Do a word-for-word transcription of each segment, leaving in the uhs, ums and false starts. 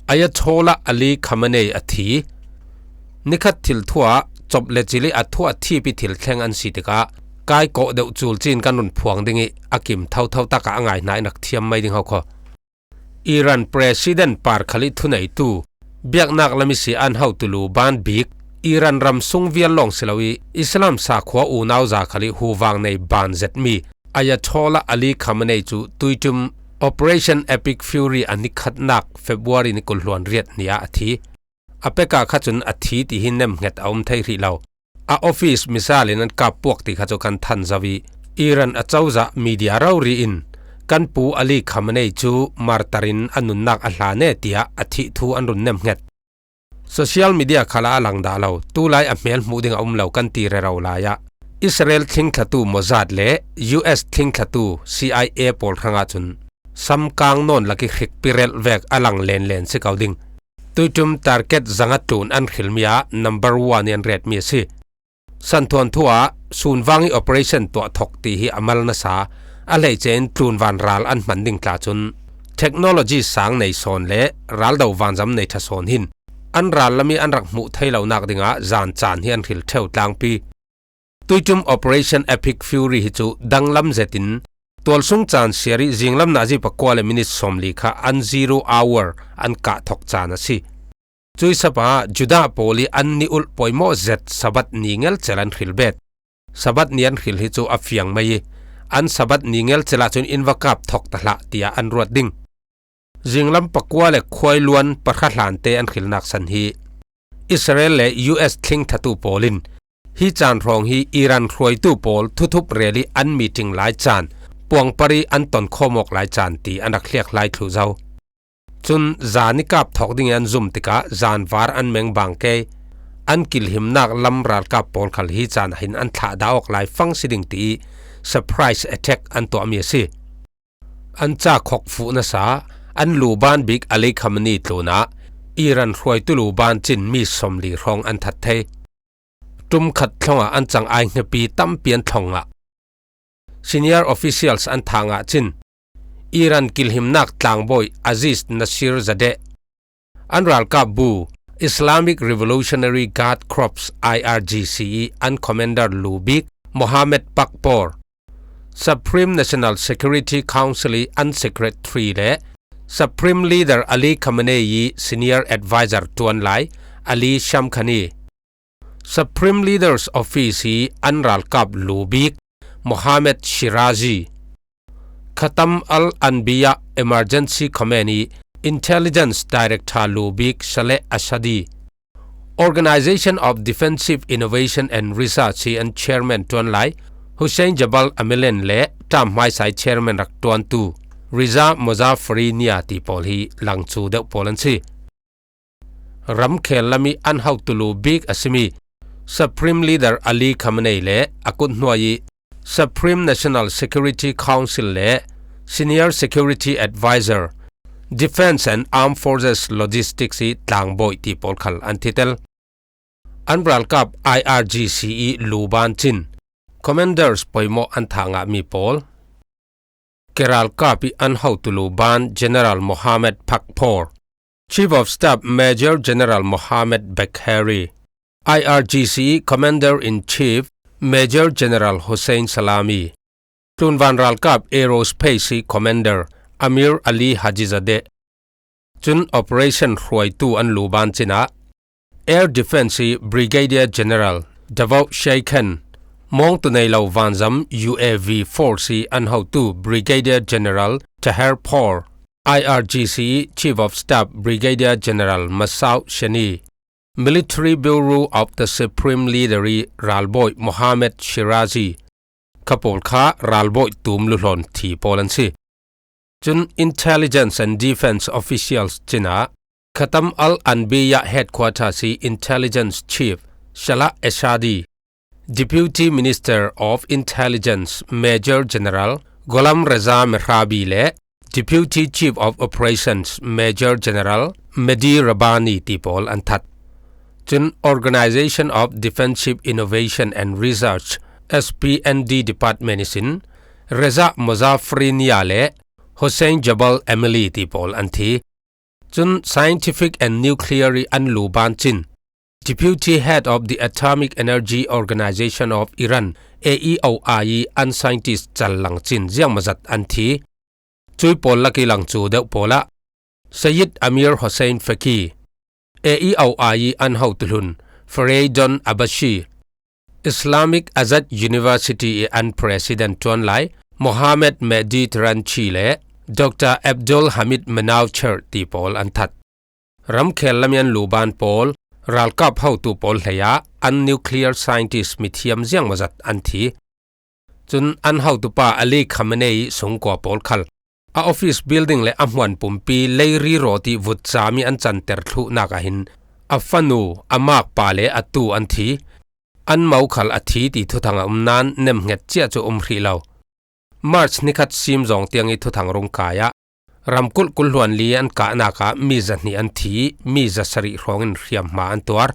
Ayatollah Ali Khamenei a thi. Nikhat thil thua chop le chili a thua thipi thil thleng an si tikah kai kawh deuh chul cin kan run phuang ding ih a kim thotho takah a ngaihna in rak thiam mai ding ho khaw. Iran President par khalih thuneitu, biaknak lam ihsi an hotulu ban bik, Iran ram sung vial lawng si lo ih Islam sakhua unau za khalih huvang nei ban zetmi Ayatollah Ali Khamenei cu tuiṭum Operation Epic Fury a nikhatnak February ni kul hluan riat ni ah a thi. A peka kha cun a thi ti hi nemhnget a um thei hrih lo. A office missile in an kap puak ti kha cu kan than zo ih Iran a cozah media rori in kan pu Ali Khamenei cu martar in a nunnak a hlan e tiah a thih thu an run nemhnget. Social media khalah a lang dah lo, tulai a hmel hmuh ding a um lo kan ti rero lai ah Israel thlingthlatu Mossad le U S thlingthlatu C I A pawl hrangah cun samkang nawn lak ih hrikpi relh vek a lang lenlen si ko ding. Tuiṭum target zanga tlun an hrilmi ah number one ih an retmi a si. Santhuan thu ah sunvang ih operation tuah thok ti hi a mal nasa a hleice in tlunvan ral an hman ding tla cun technology sang nei sawn le raldo vanzam nei ṭha sawn hin an ral lam ih an rak hmuh thei lonak dingah zan caan hi an hril ṭheu tlangpi. Tuiṭum Operation Epic Fury hi cu danglam zetin tualsung caan siar ih zinglam nazi pakua le minit sawmli kha an zero hour an kah thok caan a si. Cuih sapa Judah pawl ih an ni ulh poimawh zet Sabbath ni ngelcel an hril bet. Sabbath ni an hril hi cu a fiang mai ih an Sabbath ni ngelcel ahcun in va kap thok ta hlah tiah an ruat ding. Zinglam pakua le khuailuan pahra hlante an hrilnak san hi Israel le U S thlingthlatu pawl in hi caan hrawng hi Iran hruaitu pawl thuthup rel ih an meeting lai caan, puangpar ih an tonkhawm awk lai caan ti an rak hliak hlai thluh zo. Cun zan ih kap thawk ding ih an zum tikah zanvar an meng bang kei, an kilhimnak lam ralkap pawl khal hi caan ah hin an thlahdah awk lai fang si ding ti ih surprise attack an tuahmi a si. An ca khok fuh nasa, an luban bik Ali Khamenei tlunah Iran hruaitu luban cin mi sawmli hrawng an that thei. Ṭum khat thlongah an cang ai hnepi tampi an thlong ngah. Senior officials an thah ngah cin Iran kilhimnak tlangbawi Aziz Nasir Zadeh, an ralkap bu Islamic Revolutionary Guard Corps, I R G C, ih an commander lu bik Mohammad Pakpor, Supreme National Security Council ih an secretary le Supreme Leader Ali Khamenei ih senior advisor ṭuan lai Ali Shamkhani, Supreme Leader's Office ih an ralkap lu bik Mohammad Shirazi, Khatam al-Anbiya Emergency Command ih Intelligence Director lu bik Saleh Ashadi, Organization of Defensive Innovation and Research ih an chairman ṭuan lai Hussein Jabal Amelen le ṭam hmaisa ih chairman rak ṭuantu Riza Mozaffari Nia ti pawl hi langcu deuh pawl an si. Ramkhel lam ih an hotulu bik a simi Supreme Leader Ali Khamenei le a kuthnuai ih Supreme National Security Council le Senior Security Advisor, Defense and Armed Forces Logistics ih tlangbawi ti pawl khal an thitel. An ralkap I R G C ih luban cin commanders poimawh an thah ngahmi pawl. Keralkap ih an hotulu ban General Mohammad Pakpor, Chief of Staff Major General Mohammad Bagheri, I R G C ih Commander-in-Chief Major General Hossein Salami, tlunvan ralkap Aerospace ih Commander Amir Ali Hajizadeh, cun operation hruaitu an luban cinah Air Defense ih Brigadier General Davout Sheikhan, mawngtu nei lo vanzam U A V Force ih an hotu Brigadier General Taher Por, I R G C ih Chief of Staff Brigadier General Masoud Sheni, Military Bureau of the Supreme Leader ih ralbawi Mohammad Shirazi, kha pawl kha ralbawi tum luhlawn thi pawl an si. Cun Intelligence and Defense Officials cinah Khatam al-Anbiya Headquarters ih Intelligence Chief Salah Eshadi, Deputy Minister of Intelligence Major General Ghulam Reza Mehrabi le Deputy Chief of Operations Major General Mehdi Rabbani ti pawl an that. Cun Organization of Defensive Innovation and Research, S P N D Department ihsin Reza Mozafarinia le Hossein Jabal Amili ti pawl an thi. Cun Scientific and Nuclear i an luban cin Deputy Head of the Atomic Energy Organization of Iran, A E O I, i an scientist cal lang cin ziangmazat an thi. Cui pawl lak i lang cu deuh pawl ah Sayyid Amir Hossein Faqi, A E O I i an hotu hlun Faraydon Abashi, Islamic Azad University i an president tuanlai Mohammad Mehdi Tehranchi le Doctor Abdul Hamid Manouchehr ti pawl an that. Ramkhel lam i an luban pawl, ralkap hotu pawl hleiah an nuclear scientist mithiam ziangmawzat an thi. Cun an hotupa Ali Khamenei sungkua pawl khal a office building le a hmuan pumpi leiri rawt i vutcam i an canter thluhnak ah hin a fanu, a makpa le a tu an thi. An mo khal a thi ti thuthang a um nain nemhnget cia cu um hrih lo. March nikhat sim zawng tiang i thuthang rung kai ah ramkulh kul hluan li an kahnak ah mi zahnih an thi, mi zasarih hrawngin hriamhma an tuar.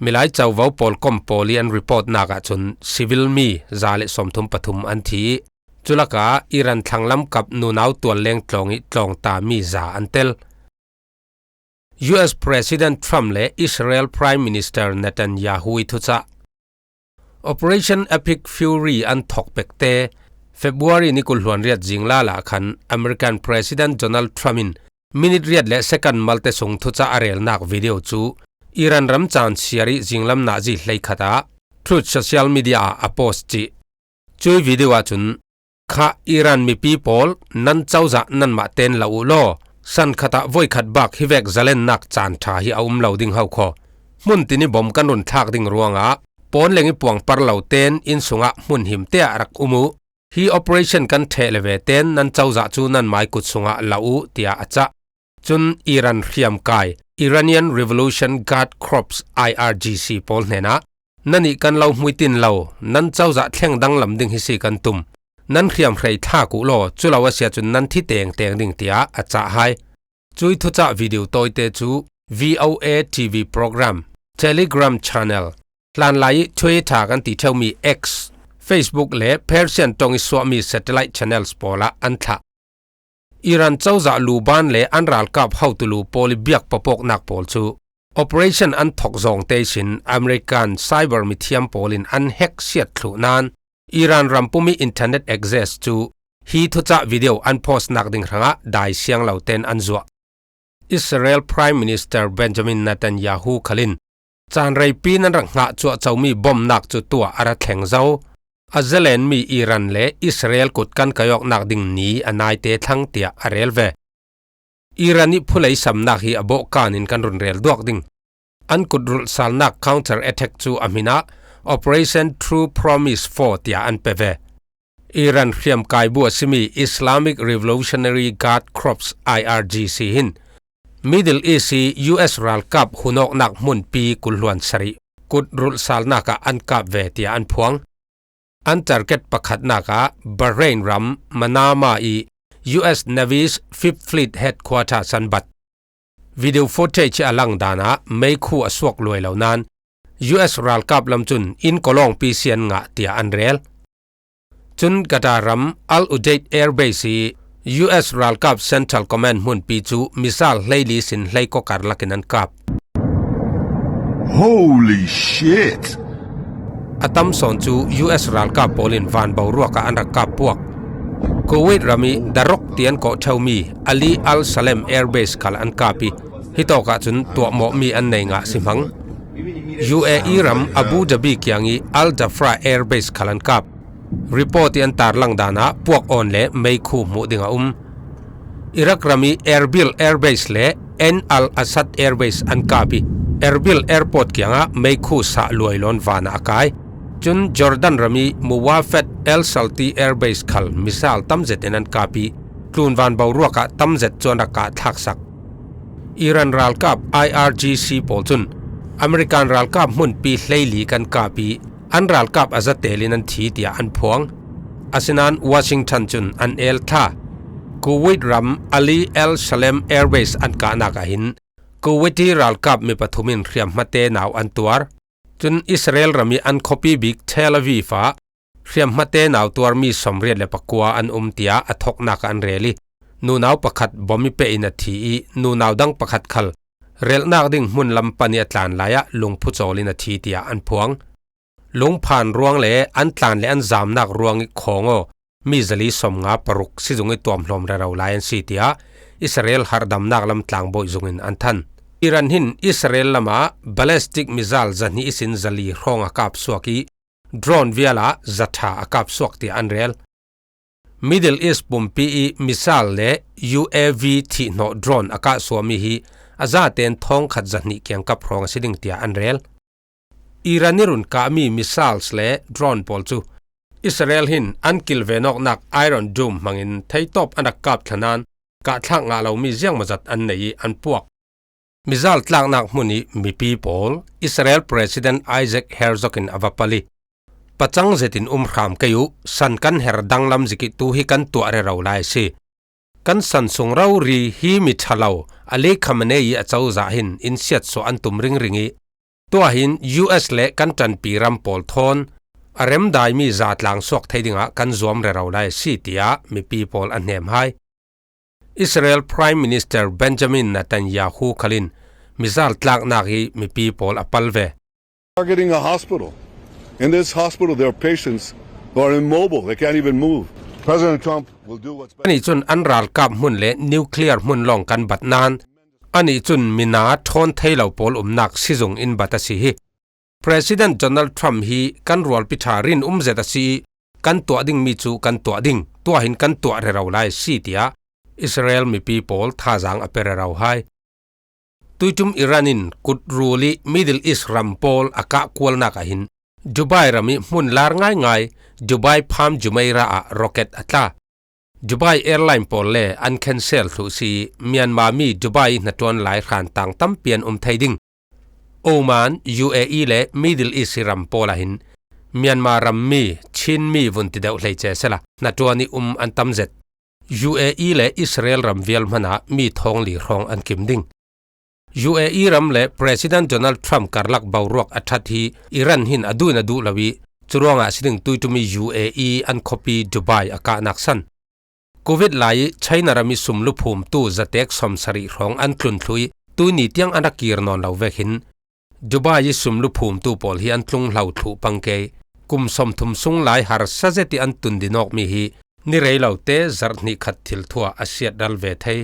Milai covo pawlkom pawl i an reportnak ahcun civil mi za le sawmthum pathum an thi. Culakah Iran thlanglam kap nunau tualleng tlawng i tlawngta mi za an tel. U S President Trump le Israel Prime Minister Netanyahu i thucah. Operation Epic Fury an thok pekte February ni kul hluan riat zingla lah khan American President Donald Trump in minit riat le second malte sung thucah a relnak video cu Iran ram caan siar i zinglam nazi hleikhat ah Truth social media ah a post cih. Cui video ahcun, "Kha Iran mipi pawl, nan cozah nanmah ten lo uh law, sankhat ah voikhat bak hi vek zalennak caan ṭha hi a um lo ding ho khaw. Hmun tin i bom kan run thlak ding ruangah pawn leng i puangpar lo ten inn sungah hmun him te ah rak um uh. Hi operation kan ṭheh le ve ten nan cozah cu nanmai kut sungah lo uh," tiah a cah. Cun Iran hriamkai, Iranian Revolution Guard Corps, I R G C, pawl hnenah, "Nannih kan lo hmuitin lo, nan cozah thleng danglam ding hi si kan tum. Nan hriamhrei thlak uh law, cu lo a si ahcun nan thi tengteng ding," tiah a cah hai. Cui thucah video tawite cu V O A T V program, Telegram channel, hlanlai i Twitter kan ti ṭheumi X, Facebook le Persian ṭong i suahmi satellite channels pawl ah an thlah. Iran cozah luban le an ralkap hotu lu pawl i biak pawpawknak pawl cu operation an thok zawngte ihsin American cyber mithiam pawl in an hack siat thluh nain Iran rampum i internet access cu hi thucah video an postnak ding hrangah dai siang lo ten an zuah. Israel Prime Minister Benjamin Netanyahu khal in caan reipi nan rak hngah cuahcomi bomnak cu tuah a ra thleng zo. A zalenmi Iran le Israel kut kan kai awknak ding ni a naite thlang tiah a rel ve. Iran i phulei samnak hi a bawhkan in kan run rel duak ding. An kut rulhsalnak counter attack cu a hmin ah Operation True Promise four tiah an pe ve. Iran hriamkai bu a simi Islamic Revolutionary Guard Corps, I R G C, hin Middle East i U S ralkap hunawknak hmunpi kul hluan sarih kut rulhsalnak ah an kap ve tiah an phuang. An target pakhatnak ah Bahrain ram Manama i U S Navy's Fifth Fleet Headquarters an bat. Video footage a lang dan ah meikhu a suak luai lo nain U S ralkap lam cun inn kawlawngpi si an ngah tiah an rel. Cun Qatar ram Al Udeid Air Base i U S ralkap Central Command hmunpi cu missile hleili sin hleikawkar lakin an kap. Holy shit! A tam sawn cu U S ralkap pawl in van boruak ah an rak kap puak. Kuwait ram i Darok ti an kawh ṭheumi Ali Al Salem Air Base khal an kap i, hitawk ah cun tuahmawhmi an nei ngah si hmang. U A E ram Abu Dhabi kiang i Al Dhafra Air Base khal an kap. Report i an tarlang dan ah puak awn le meikhu hmuh ding a um. Iraq ram i Erbil Air Base le Ain al-Asad Air Base an kap i, Erbil Airport kiangah meikhu sah luai lawn van ah a kai. Cun Jordan ram i Muwafat El Salti Air Base khal missile tamzet in an kap i, tlunvan boruak ah tamzet cu an rak kah thlaksak. Iran ralkap I R G C pawl cun American ralkap hmunpi hleili kan kap i, an ralkap a zatel in an thi tiah an phuang. Asinain Washington cun an el thla. Kuwait ram Ali Al Salem Air Base an kahnak ah hin Kuwaiti ralkap mi pathum in hriamhmate nau an tuar. Cun Israel ram i an khuapi bik Tel Aviv ah hriamhmate nautuar mi sawmriat le pakua an um tia a thawknak ah an rel i, nunau pakhat bom i peh in a thi i, nunau dang pakhat khal relhnak ding hmun lam pan i a tlan lai ah lungphu cawl in a thi tia an phuang. Lungphan ruang le an tlan le an zamnak ruang i khawng aw mi zali sawmnga paruk sizung i tuamhlawm rero lai an si tia Israel harhdamnak lam tlangbawi zung in an than. Iran hin Israel lam ah ballistic missile zahnih ihsin zali hrawng a kapsuak i, drone vial ah zaṭha a kapsuak tia an rel. Middle East pumpi i missile le U A V thihhnawh drone a kahsuahmi hi a zaten thawngkhat zahnih kiangkap hrawng a si ding tia an rel. Iran i run kahmi missiles le drone pawl cu Israel hin an kilven awknak Iron Dome hmangin theitawp an rak kap thla nain kahthlak ngah lomi ziangmawzat an nei i an puak. Missile tlaknak hmun i mipi pawl Israel President Isaac Herzog in a va pal i, pacang zetin um hram kei uh, san kan her danglam zik i tu hi kan tuah rero lai a si. Kan san sung rori hi mi ṭha lo, Ali Khamenei a cozah hin in siatsuah an tum ringring i, tuahin U S le kan ṭanpi ram pawl thawn a remdaimi zatlang suak thei dingah kan zuam rero lai a si, tiah mipi pawl a hnem hai. Israel Prime Minister Benjamin Netanyahu khalin missile tlaknak hi mipi pawl a pal ve. Targeting a hospital. In this hospital, there are patients who are immobile. They can't even move. President Trump will do what's best. Anih cun an ralkap hmun le nuclear hmun lawng kan bat nain, anih cun mina ṭhawn thei lo pawl umnak sizung in bat a si hi. President Donald Trump hi kan rualpi ṭha rinum zet a si i, kan tuah dingmi cu kan tuah ding, tuahin kan tuah rero lai a si, tiah Israel mipi pawl thazaang a pe rero hai. Tuiṭum Iran in kutrul i Middle East ram pawl a kahkualnak ah hin Dubai ram i hmun lar ngaingai Dubai Palm Jumeirah ah rocket a tla. Dubai Airline pawl le an cancel thluh si i, Myanmar mi Dubai i hnaṭuan lai hran tang tampi an um thei ding. Oman, U A E le Middle East i ram pawl ah hin Myanmar ram mi, Chin mi vun ti deuh hleice sela hnaṭuan i um an tam zet. U A E le Israel ram vial hmanah mi thawng li hrawng an kim ding. U A E ram le President Donald Trump karlak boruak a ṭhat hi Iran hin a duh in a duh lo i, curuangah a si ding tuiṭum i U A E an khuapi Dubai a kahnak san. Covid lai i China ram i sumluphumtu zatek sawmsarih hrawng an tlun thluh i, tuini tiang an rak kir nawn lo vekin Dubai i sumluphumtu pawl hi an tlung hlo thluh pang kei. Kum sawmthum sung lai harsa zet i an tun din awkmi hi ni rei lote zarh hnih khat thil thuah a siat ral ve thei.